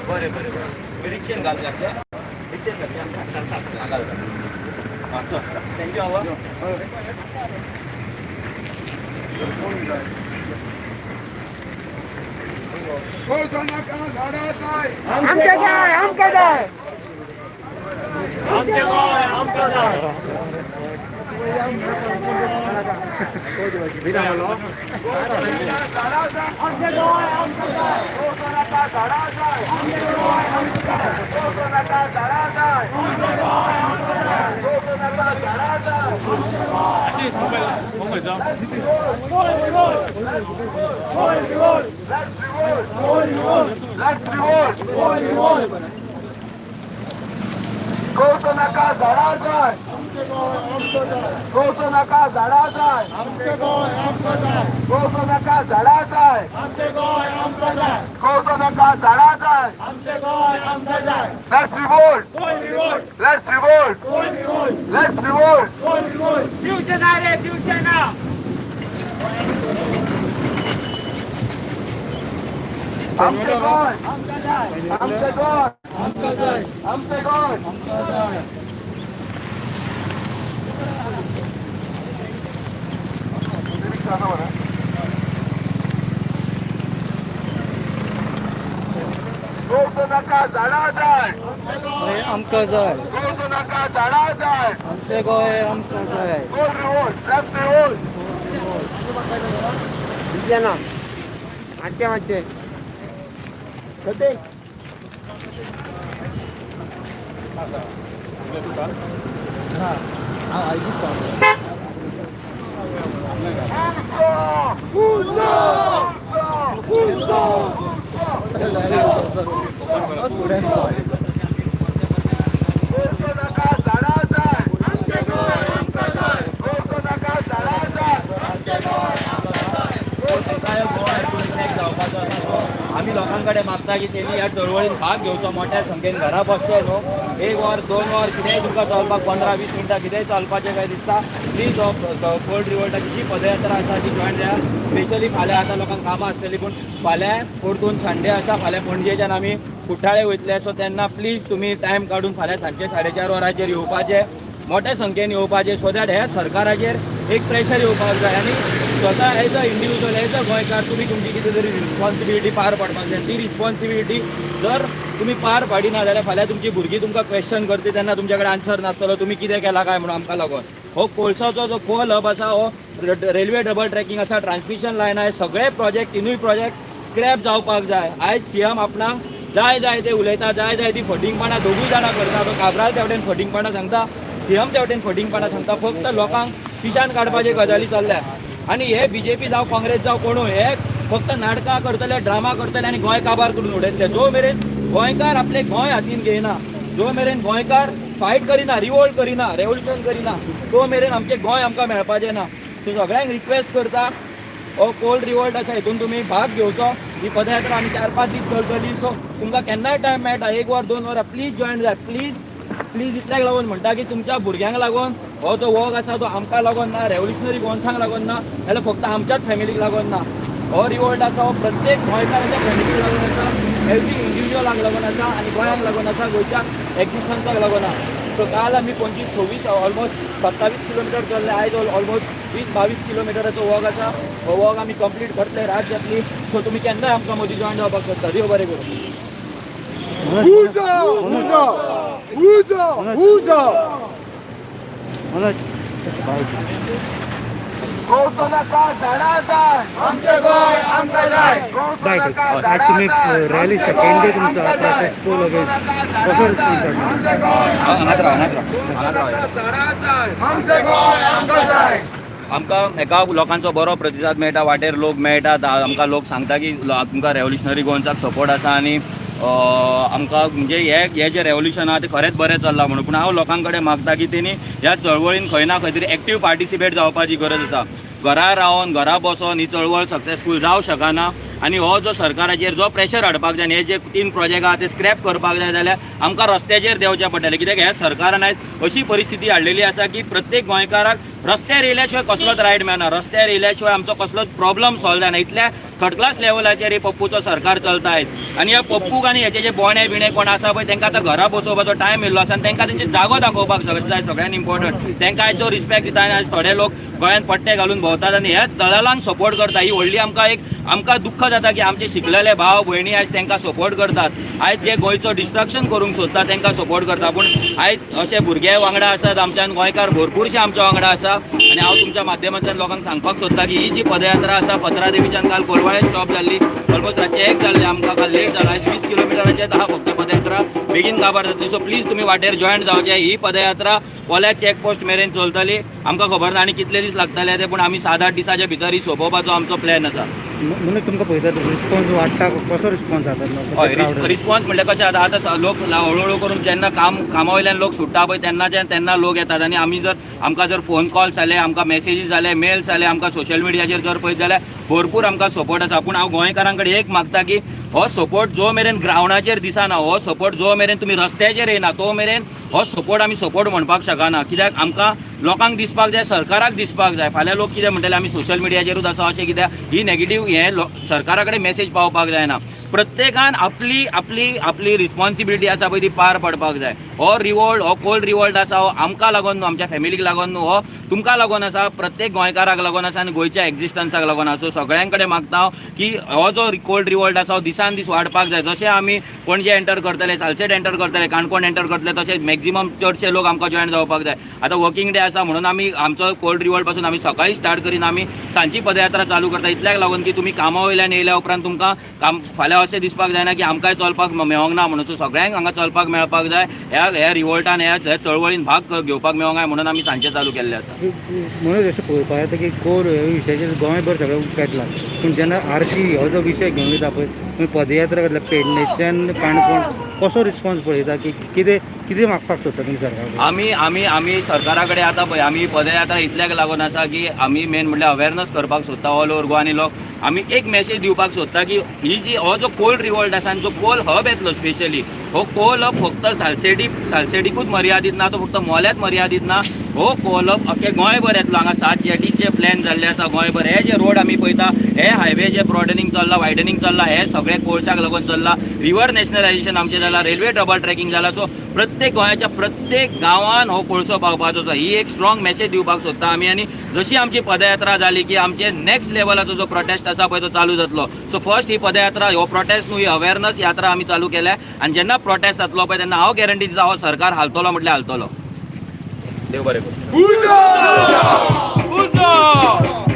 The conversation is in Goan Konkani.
बरें बरें बरें, रिक्षेन घाल घातले, रिक्षेन घातले आमकां, घाल घाल. आं चल, thank you बाबा. आमचे जाय, आमकां जाय. आमचें गोंय आमकां जाय. गोवचो नाका झाडा जाय, गोवचो नाका झाडा जाय, गोवचो नाका झाडा जाय, गोवचो नाका झाडा जाय. Let's revolt, let's revolt, let's revolt. दिवचे ना रे, दिवचे ना. आमचे गोंय, आमचे गोंय, आमचे गोंय. गोवचो नाका झाडा जाय, आमकां जाय. गोवचो नाका झाडा जाय. आमचे गोंय आमकां जाय. गोल रिवोल्ट, लेफ्ट रिवोल्ट. दिवचे ना, मातशें मातशें. उजो उजो उजो. गोवचो नाका झाडा जाय, आमचे गोंय आमकां जाय. गोवचो नाका झाडा जाय, आमचे गोंय आमकां जाय. काय गोवा हितून एक जावपाचो आसा तो आमी लोकां कडेन मागता की तेणी ह्या चळवळीन भाग घेवचो मोठ्या संख्येन. घरा बसचे न्हू. एक वर, 2 वर कितेंय तुमकां चलपाक, 15-20 मिनटां कितेंय चलपाचें काय दिसता, प्लीज हो कोल रिवोल्टाची जी पदयात्रा आसा ती जॉयन जाया. स्पेशली फाल्यां आतां लोकांक कामां आसतलीं, पूण फाल्यां परतून संडे आसा. फाल्यां पणजेच्यान आमी कुठ्ठाळे वयतले. सो तेन्ना प्लीज तुमी टायम काडून फाल्यां सांजचे 4:30 वरांचेर येवपाचें, मोठ्या संख्येन येवपाचें, सो that ह्या सरकाराचेर एक प्रेशर येवपाक जाय. आनी स्वता as a individual, as a गोंयकार तुमी तुमची कितें तरी रिस्पॉन्सिबिलिटी पार पाडपाक जाय. ती रिस्पॉन्सिबिलिटी जर तुमी पार पाडिना जाल्यार फाल्यां तुमची भुरगीं तुमकां क्वेश्चन करतली तेन्ना तुमचे कडेन आन्सर नासतलो, तुमी कितें केलां काय म्हणून आमकां लागून. हो कोळसाचो जो कोल हब आसा, हो रेल्वे डबल ट्रॅकिंग आसा, ट्रान्समिशन लायन आहा, सगळे प्रोजेक्ट, तिनूय प्रोजेक्ट स्क्रॅप जावपाक जाय. आयज सीएम आपणाक जाय जाय ते उलयता, जाय जाय ती फटींगपणां दोगूय जाणां करता. तो काब्राल तेवटेन फटींगपणां सांगता, सीएम तेवटेन फटींगपणां सांगता. फक्त लोकांक पिशान काडपाचे गजाली चल्ल्या. आनी हे बीजेपी जावं, काँग्रेस जावं, कोणूय, हे फक्त नाटकां करतले, ड्रामा करतले आनी गोंय काबार करून उडयतले. जो मेरेन गोंयकार आपले गोंय हातीन घेयना, जो मेरेन गोंयकार फायट करिना, रिवोल्ट करिना, रेवोल्युशन करिना, तो मेरेन आमचें गोंय आमकां मेळपाचें ना. सो सगळ्यांक रिक्वेस्ट करता, हो कोल रिवोल्ट आसा हितून तुमी भाग घेवचो. ही पदयात्रा आमी 4-5 दीस चलतली. सो तुमकां केन्नाय टायम मेळटा, एक वर, 2 वरां, प्लीज जॉयन जाय, प्लीज प्लीज. इतल्याक लागून म्हणटा की तुमच्या भुरग्यांक लागून हो जो वॉक आसा तो आमकां लागून ना, रेवोल्युशनरी गोवन्सांक लागून ना, जाल्यार फक्त आमच्याच फॅमिलीक लागून ना. हो रिवोल्ट आसा हो प्रत्येक गोंयकाराच्या फॅमिलीक लागून आसा, एवरी इंडिविज्युअलाक लागून आसा आनी गोंयांक लागून आसा, गोंयच्या एक्झिस्टन्साक लागून आसा. सो काल आमी 25, 26, ऑलमोस्ट 27 किलोमिटर चल्ले. आयज ऑलमोस्ट 20-22 किलोमिटराचो वॉक आसा. हो वॉक आमी कंप्लीट करतले, रात जातली. सो तुमी केन्नाय आमकां मदीं जॉयन जावपाक शकता. देव बरें करूं. उजो उजो उजो उजो. मनोज. गोवचो नाका झाडा जाय, आमचे गोंय आमकां जाय. गोवचो नाका आज झाडा तुम्ही जाय, रॅली आमचे सेकंड डे गोंय तुमचा आमकां जाय. प्रोटेस्ट पोल गोवचो अगेन्स्ट नाका कसो झाडा रिस्पॉन्स जाय, आसा? आमचे गोंय हांगाच राव, हांगाच राव, हांगाच राव. नाका झाडा जाय, आमचे गोंय आमकां जाय. आमकां एका लोकांचो बरो प्रतिसाद मेळटा. वाटेर लोक मेळटात, आमकां लोक सांगता की तुमकां रेवोल्युशनरी गोवन्साक सपोर्ट आसा आनी आमकां म्हणजे हे हे जे रेवोल्युशन आहा ते खरेंच बरें चल्लां म्हणून. पूण हांव लोकां कडेन मागता की तेणी ह्या चळवळीन खंय ना खंय तरी एक्टीव पार्टिसिपेट जावपाची गरज आसा. घरा रावन घरा बसोन ही चळवळ सक्सेसफूल जावं शकना. आनी हो जो सरकाराचेर जो प्रेशर हाडपाक जाय, हे जे 3 प्रोजेक्ट आहा ते स्क्रॅप करपाक जाय जाल्यार आमकां रस्त्याचेर देंवचें पडटलें. कित्याक ह्या सरकारान आयज अशी परिस्थिती हाडलेली आसा की प्रत्येक गोंयकाराक रस्त्यार येयल्या शिवाय कसलोच रायट मेळना, रस्त्यार येयल्या शिवाय आमचो कसलोच प्रॉब्लम सॉल्व जायना. इतल्या थर्ड क्लास लेवलाचेर ही पप्पूचो सरकार चलता आयज. आनी ह्या पप्पूक आनी हेचे जे बोणे बिणे कोण आसा पळय तांकां आतां घरा बसोवपाचो टायम येयल्लो आसा आनी तांकां तेंची जागो दाखोवपाक जाय. सगळ्यान इम्पॉर्टंट तांकां आयज जो रिस्पेक्ट दिता आनी आयज थोडे लोक गोंयांत पट्टे घालून भोंवतात आनी ह्या दलालांक सपोर्ट करता. ही व्हडली आमकां एक आमकां दुख्ख जाता की आमचे शिकलेले भाव भयणी आयज तांकां सपोर्ट करतात, आयज जे गोंयचो डिस्ट्रक्शन करूंक सोदता तांकां सपोर्ट करता. पूण आयज अशे भुरगे वांगडा आसात आमच्यान, गोंयकार भरपूरशे आमच्या वांगडा आसा. आनी हांव तुमच्या माध्यमांतल्यान लोकांक सांगपाक सोदता की ही जी पदयात्रा आसा पत्रादेवीच्यान काल कोलवाळे स्टॉप जाल्ली, ऑलमोस्ट रातचे 1 जाल्ले, आमकां काल लेट जाला. आयज 20 किलोमिटराचेर आहा फक्त पदयात्रा, बेगीन काबार जातली. सो प्लीज तुमी वाटेर जॉयन जावचे. ही पदयात्रा पोल्या चॅक पोस्ट मेरेन चलतली. आमकां खबर ना आनी कितले दीस लागतले ते, पूण आमी 7-8 दिसाच्या भितर ही सोंपोवपाचो आमचो प्लॅन आसा. म्हणून तुमकां पळयता रिस्पॉन्स वाडटा, कसो रिस्पॉन्स जाता? हय, रिस्पॉन्स म्हणल्यार कशें आतां आतां लोक हळूहळू करून जेन्ना कामा वयल्यान लोक सुट्टा पळय तेन्नाच्यान तेन्ना लोक येतात. आनी आमी जर आमकां जर फोन कॉल्स जाले, आमकां मॅसेजीस जाले, मेल्स जाले, आमकां सोशल मिडियाचेर जर पळयत जाल्यार भरपूर आमकां सपोर्ट आसा. पूण हांव गोंयकारां कडेन एक मागता की हो सपोर्ट जो मेरेन ग्रावंडाचेर दिसना, हो सपोर्ट जो मेरेन तुमी रस्त्याचेर येयना तो मेरेन हो सपोर्ट आमी सपोर्ट म्हणपाक शकना. कित्याक आमकां लोकांक दिसपाक जाय, सरकाराक दिसपाक जाय. फाल्यां लोक कितें म्हणटले आमी सोशल मिडियाचेरूच आसा अशें कित्याक ही नेगेटीव हे सरकारा कडेन मॅसेज पावपाक जायना. प्रत्येकान आपली आपली आपली रिस्पॉन्सिबिलिटी आसा पळय ती पार पडपाक जाय. हो रिवॉल्ट, हो कोल्ड रिवॉल्ट आसा, हो आमकां लागून न्हू, आमच्या फॅमिलीक लागून न्हू, हो तुमकां लागून आसा, प्रत्येक गोंयकाराक लागून आसा आनी गोंयच्या एक्झिस्टन्साक लागून आसा. सो सगळ्यां कडेन मागता हांव की हो जो कोल्ड रिवॉल्ट आसा हो दिसान दीस वाडपाक जाय. जशें आमी पणजे एंटर करतले, सालसेट एंटर करतले, काणकोण एंटर करतले, तशें मॅक्झिमम चडशे लोक आमकां जॉयन जावपाक जाय. आतां वर्किंग डे आसा म्हणून आमी आमचो कोल्ड रिवॉल्ट पासून आमी सकाळी स्टार्ट करीन, आमी सांजची पदयात्रा चालू करता. इतल्याक लागून की तुमी कामा वयल्यान येयल्या उपरांत तुमकां काम फाल्यां अशें दिसपाक जायना की आमकांय चलपाक मेळोंक ना म्हणून. सो सगळ्यांक हांगा चलपाक मेळपाक जाय, ह्या ह्या रिवॉल्टान ह्या चळवळीन भाग घेवपाक मेळोंक जाय म्हणून आमी सांजचें चालू केल्लें आसा. म्हणून अशें पळोवपाक येता की कोर ह्या विशयाचेर गोंयभर सगळें पेटला, पूण जेन्ना आरसी हो जो विशय घेवन वयता पळय तुमी पदयात्रा करतले पेडणेच्यान काणकोण, कसो रिस्पॉन्स पळयता की कितें कितें मागपाक सोदता तुमी सरकार? आमी आमी आमी सरकारा कडेन आतां पळय आमी पदयात्रा इतल्याक लागून आसा की आमी मेन म्हणल्यार अवेरनस करपाक सोदता ऑल ओवर गोवा. आनी लोक आमी एक मॅसेज दिवपाक सोदता की ही जी हो जो कोल रिवॉल्ट आसा आनी जो कोल हब येतलो स्पेशली, हो कोल हब फक्त सालसेटीकूच मर्यादीत ना, तो फक्त मोल्यात मर्यादीत ना, हो कोल हब अख्खे गोंयभर येतलो. हांगा 7 जेटीचे प्लॅन जाल्ले आसा गोंयभर. हे जे रोड आमी पळयता, हे हायवे जे ब्रॉडनिंग चल्ला, वायडनिंग चल्ला, हे सगळे कोळशाक लागून चल्ला. रिवर नॅशनलायझेशन आमचें जाला, रेल्वे डबल ट्रॅकिंग जाला. सो प्रत्येक गोंयाच्या प्रत्येक गांवान हो कोळसो पावपाचो आसा. ही एक स्ट्रॉंग मॅसेज दिवपाक सोदता आमी. आनी जशी आमची पदयात्रा जाली की आमचे नेक्स्ट लेवलाचो जो प्रोटेस्ट आसा पळय तो चालू जातलो. सो फर्स्ट ही पदयात्रा, हो प्रोटेस्ट न्हू, ही अवेरनस यात्रा आमी चालू केल्या. आनी जेन्ना प्रोटेस्ट जातलो पळय तेन्ना हांव गॅरंटी दिता हो सरकार हालतलो म्हटल्यार हालतलो. देव बरें करूं. उजो! उजो!